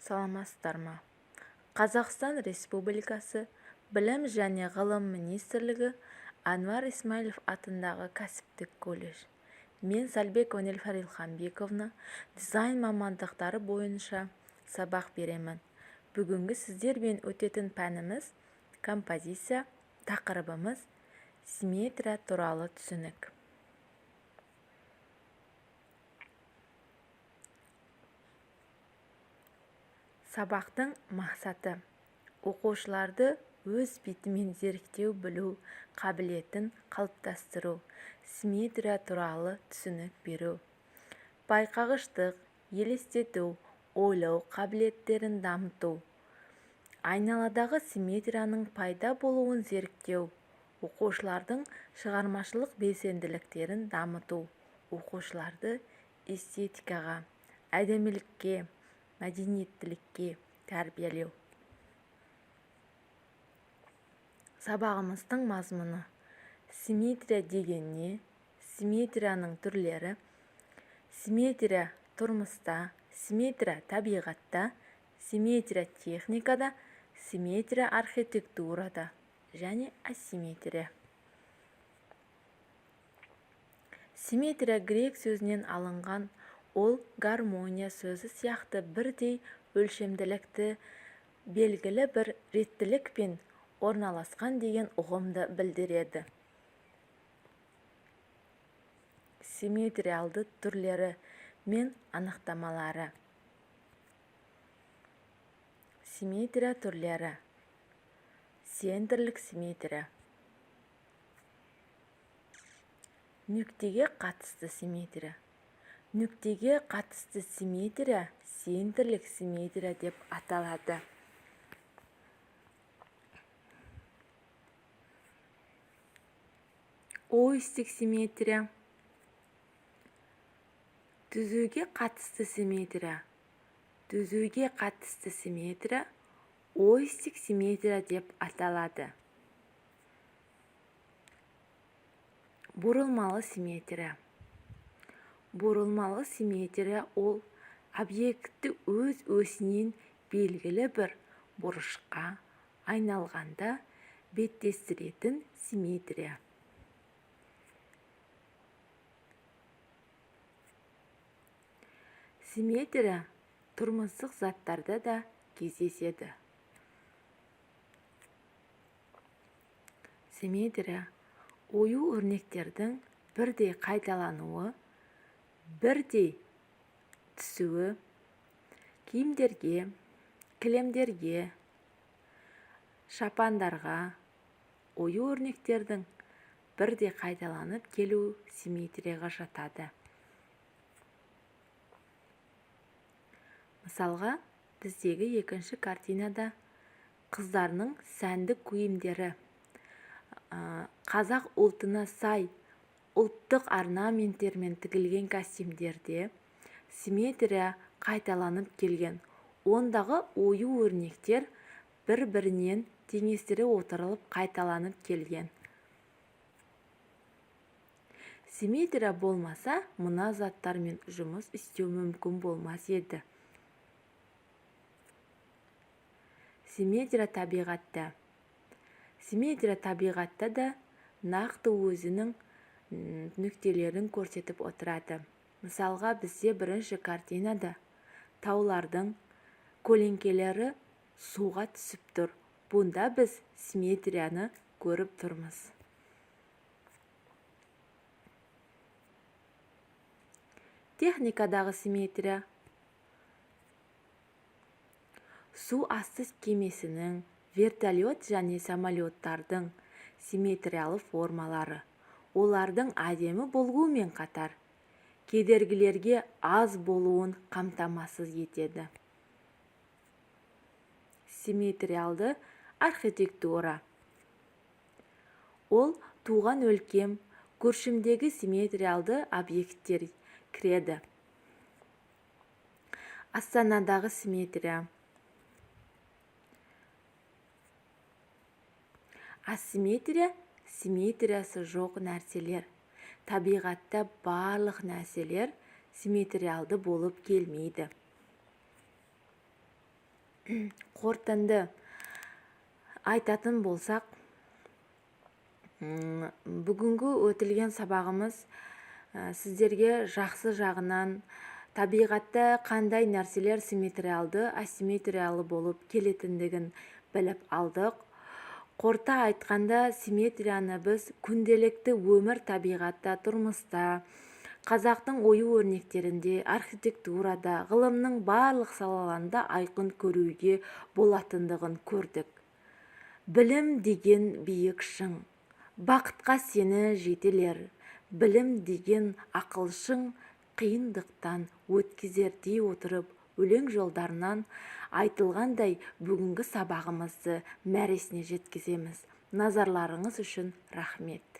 Саламатсыздар ма! Қазақстан Республикасы Білім және ғылым министрлігі, Әнуар Исмаилов атындағы кәсіптік колледж. Мен Сальбекова Нилфар Илхамбековна, дизайн мамандықтары бойынша сабақ беремін. Бүгінгі сіздермен өтетін пәніміз композиция, тақырыбымыз симметрия туралы түсінік. Сабақтың мақсаты: оқушыларды өз бетімен зерттеу білу қабілетін қалыптастыру, симметрия туралы түсінік беру, байқағыштық, елестету, ойлау қабілеттерін дамыту, айналадағы симметрияның пайда болуын зерттеу, оқушылардың шығармашылық белсенділіктерін дамыту, оқушыларды эстетикаға, әдемілікке, мәдениеттілікке тәрбиелеу. Сабағымыздың мазмұны: симметрия деген не, симметрияның түрлері, симметрия тұрмыста, симметрия табиғатта, симметрия техникада, симметрия архитектурада және асимметрия. Симметрия грек сөзінен алынған, ол гармония сөзі сияқты бірдей өлшемділікті, белгілі бір реттілікпен орналасқан деген ұғымды білдіреді. Симметриалды түрлері мен анықтамалары. Симметрия түрлері. Центрлік симметрия. Нүктеге қатысты симметрия. Нүктеге қатысты симметрия центрлік симметрия деп аталады. Осьтік симметрия. Түзуге қатысты симметрия. Түзуге қатысты симметрия осьтік симметрия деп аталады. Бұрылмалы симметрия. Бұрылмалы симметрия ол объектті өз осінен белгілі бір бұрышқа айналғанда беттестіретін симметрия. Симметрия тұрмыстық заттарда да кездеседі. Симметрия ою-өрнектердің бірдей қайталануы, бірдей түсуі, киімдерге, кілемдерге, шапандарға ою-өрнектердің бірдей қайталанып келуі симметрияға жатады. Мысалға, біздегі екінші картинада қыздарының сәнді киімдері, қазақ ұлтына сай ұлттық орнаменттермен тігілген костюмдерде симметрия қайталанып келген. Ондағы ою-өрнектер бір-бірінен теңестіре отырылып қайталанып келген. Симметрия болмаса, мына заттармен жұмыс істеу мүмкін болмас еді. Симметрия табиғатта. Симметрия табиғатта да нақты өзінің нүктелерін көрсетіп отырады. Мысалға, бізде бірінші картинада таулардың көлеңкелері суға түсіп тұр. Бұнда біз симметрияны көріп тұрмыз. Техникадағы симметрия. Су асты кемесінің, вертолет және самолеттардың симметриялы формалары. Олардың әдемі болуымен қатар, кедергілерге аз болуын қамтамасыз етеді. Симметриалды архитектура. Ол туған өлкем, көршімдегі симметриалды объекттер кіреді. Астанадағы симметрия. Асимметрия симметриясы жоқ нәрселер. Табиғатта барлық нәрселер симметриалды болып келмейді. Қорытынды айтатын болсақ, бүгінгі өтілген сабағымыз сіздерге жақсы жағынан табиғатта қандай нәрселер симметриалды, асимметриялы болып келетіндігін біліп алдық. Қорыта айтқанда, симметрияны біз күнделікті өмір, табиғатта, тұрмыста, қазақтың ою өрнектерінде, архитектурада, ғылымның барлық салаларында айқын көруге болатындығын көрдік. Білім деген биік шың, бақытқа сені жетелер, білім деген ақылшың қиындықтан өткізер дей отырып, өлең жолдарынан айтылғандай, бүгінгі сабағымызды мәресіне жеткіземіз. Назарларыңыз үшін рахмет.